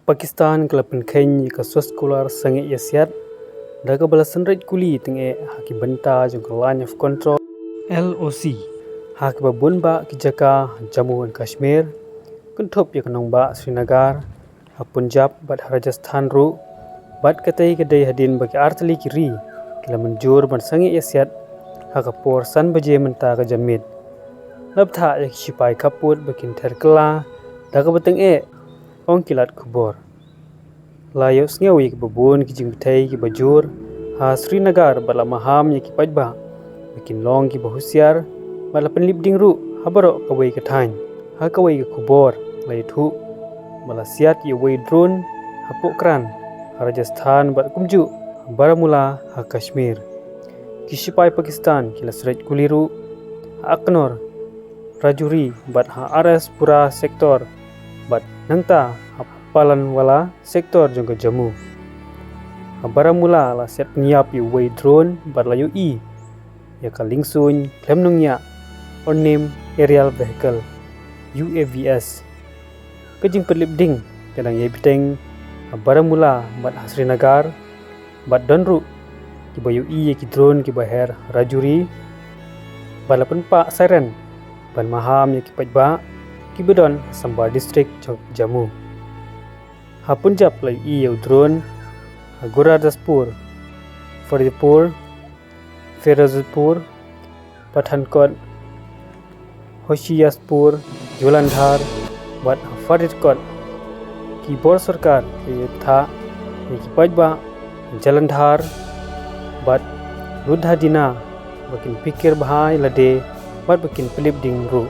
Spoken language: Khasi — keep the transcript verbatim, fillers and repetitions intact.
Pakistan ka la pynkheiñ ïa ka soskular sangeh ïasiat da kaba la synreit kuli tyngeh ha ki bynta jong ka Line of Control, L O C, ha kiba bun bah ki jaka ha Jammu and Kashmir, kynthup ïa ka nongbah Srinagar, ha Punjab bad ha Rajasthan ruh, bad katei ka dei hadien ba ki artylli ki ri ki la mynjur ban sangeh ïasiat ha ka por san baje mynta ka janmiet. La bthah ïa ki shipai khappud ba kin ther kylla da kaba tyngeh, ong ki lad khubor. La ïohsngew ïa kiba bun ki jingbthei kiba jur ha Srinagar bad la maham ïa ki paidbah ba kin long kiba husiar bad la pynlip ding ruh ha baroh kawei ka thaiñ. Ha kawei ka khubor la ïathuh ba la siat ïa uwei u drone ha Pokhran ha Rajasthan bad kumjuh ha Baramulla ha Kashmir. Ki shipai Pakistan ki la synreit kuli ruh ha Akhnoor, Rajouri bad ha R S Pura sector bad nangta ha Palanwala sector jong ka Jammu. Ha Baramulla la siat pynïap ïa uwei u drone bad la ïohi ïa ka liengsuiñ khlem nongñiah, unmanned aerial vehicle, U A V S. Ka jingpynlip ding ka dang ïai bteng ha Baramulla bad ha Srinagar, bad don ruh kiba ïohi ïa ki drone kiba her ha Rajouri, bad la pynpah siren ban maham ïa ki paidbah kiba don ha Sambha District jong Jammu. Ha Punjab la ïohi ïa u drone ha Gurdaspur, Faridpur, Ferozpur, Pathankot, Hoshiarpur, Jalandhar bad ha Faridkot. Ki bor sorkar ki la ïa bthah ïa ki paidbah Jalandhar bad Ludhiana ba kin phikir bha ïa lade bad ba kin pynlip ding ruh.